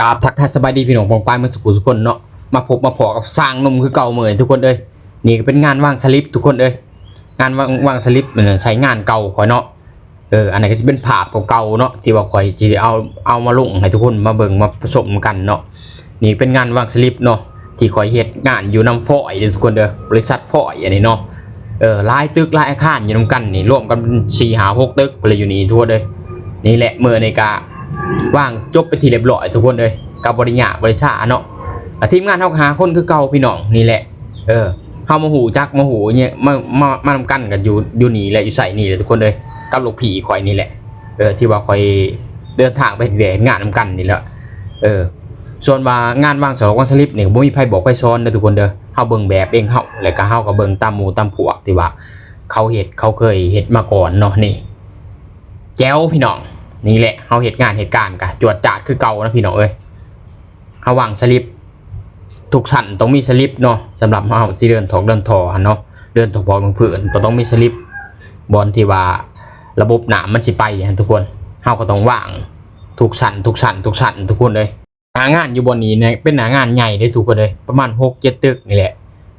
ກາບທັກທາຍສະບາຍດີພີ່ນ້ອງປ້ອງປາຍເໝິດສູ່ຜູ້ສູ່ຄົນເນາະ ມາພົບມາພໍ້ກັບຊ່າງໜຸ່ມຄືເກົ່າເມີຍທຸກຄົນເອີຍ. ນີ້ກໍເປັນງານວາງສະລິບທຸກຄົນເອີຍ ງານວາງ ວາງສະລິບ ເອີ ໃສ່ງານເກົ່າຂ້ອຍເນາະ. ເອີ ອັນນັ້ນກໍຊິເປັນພາບເກົ່າໆເນາະ ທີ່ວ່າຂ້ອຍຊິເອົາ ເອົາມາລົງໃຫ້ທຸກຄົນມາເບິ່ງມາຊົມກັນເນາະ. ນີ້ເປັນງານວາງສະລິບເນາະ ທີ່ຂ້ອຍເຮັດງານຢູ່ນຳຟອຍເດີ້ທຸກຄົນເດີ້ ບໍລິສັດຟອຍອັນນີ້ເນາະ. ເອີ ຫຼາຍຕຶກຫຼາຍອາຄານຢູ່ນຳກັນນີ້ ລວມກັນເປັນສີ່ຫ້າຫົກຕຶກພຸ້ນແຫຼະຢູ່ນີ້ທຸກຄົນເອີຍ. ນີ້ແຫຼະ ມື້ນີ້ກະວາງຈົບເປັນທີ່ລຽບລ້ອຍທຸກຄົນເອີຍ ກໍບໍ່ໄດ້ຍາກບໍ່ໄດ້ຊ້າເນາະ. ກະທີມງານເຮົາກໍຫ້າຄົນຄືເກົ່າພີ່ນ້ອງ ນີ້ແຫຼະ ເອີ ເຮົາມາຮູ້ຈັກມາຮູ້ຫຍັງ ມາ ມາ ມານຳກັນກັນຢູ່ ຢູ່ນີ້ແຫຼະ ຢູ່ໄຊນີ້ແຫຼະທຸກຄົນເອີຍ ກັບລູກພີ່ຂ້ອຍນີ້ແຫຼະ ເອີ ທີ່ວ່າຂ້ອຍເດີນທາງໄປເຮັດວຽກເຮັດງານນຳກັນນີ້ແຫຼະ. ເອີ ສ່ວນວ່າງານວາງສະຫຼອກວາງສະລິບນີ້ ບໍ່ມີໃຜບອກໃຜສອນເດີ້ທຸກຄົນເດີ້ ເຮົາເບິ່ງແບບເອງເຮົາ ແລ້ວກໍເຮົາກໍເບິ່ງຕາມໝູ່ຕາມພວກທີ່ວ່າເຂົາເຮັດ ເຂົາເຄີຍເຮັດມາກ່ອນເນາະ. ນີ້ແຈ໋ວພີ່ນ້ອງ ນີ້ແຫຼະ ເຮົາເຮັດງານເຮັດການກະຈວດຈາດຄືເກົ່ານະພີ່ນ້ອງເອີຍ. ເຮົາວາງສະລິບ ທຸກຊັ້ນຕ້ອງມີສະລິບເນາະ ສຳລັບເຮົາຊິເດີນຖອກເດີນທໍ່ຫັ້ນເນາະ ເດີນຖອກເດີນພື້ນກໍຕ້ອງມີສະລິບ. ບ່ອນທີ່ວ່າລະບົບນ້ຳມັນຊິໄປຫັ້ນທຸກຄົນ ເຮົາກໍຕ້ອງວາງທຸກຊັ້ນ ທຸກຊັ້ນ ທຸກຊັ້ນທຸກຄົນເອີຍ. ໜ້າງານຢູ່ບ່ອນນີ້ເນຍ ເປັນໜ້າງານໃຫຍ່ເດ້ທຸກຄົນເອີຍ ປະມານຫົກເຈັດຕຶກນີ້ແຫຼະ.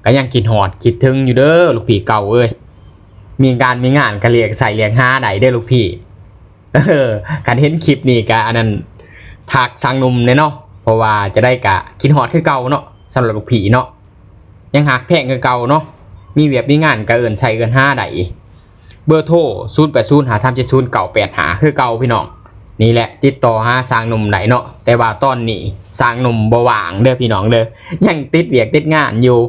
ກໍຍັງຄິດຮອດຄິດເຖິງຢູ່ເດີ້ລູກພີ່ເກົ່າເອີຍ ມີການມີງານກໍລຽກໃຊ້ລຽກຫາໄດ້ເດີ້ລູກພີ່. ເອີ ຄັນເຫັນຄລິບນີ້ກໍອັນນັ້ນ ທັກຊ່າງໜຸ່ມແດ່ເນາະ ເພາະວ່າຈະໄດ້ກະຄິດຮອດຄືເກົ່າເນາະ ສຳລັບລູກພີ່ເນາະ ຍັງຮັກແພງຄືເກົ່າເນາະ. ມີວຽກມີງານກໍເອີ້ນໃຊ້ເອີ້ນຫາໄດ້ ເບີໂທ ສູນແປດສູນ ຫ້າສາມເຈັດສູນ ເກົ້າແປດຫ້າ ຄືເກົ່າພີ່ນ້ອງ. ນີ້ແຫຼະ ຕິດຕໍ່ຫາຊ່າງໜຸ່ມໄດ້ເນາະ ແຕ່ວ່າຕອນນີ້ຊ່າງໜຸ່ມບໍ່ວ່າງເດີ້ພີ່ນ້ອງເດີ້ ຍັງຕິດວຽກຕິດງານຢູ່.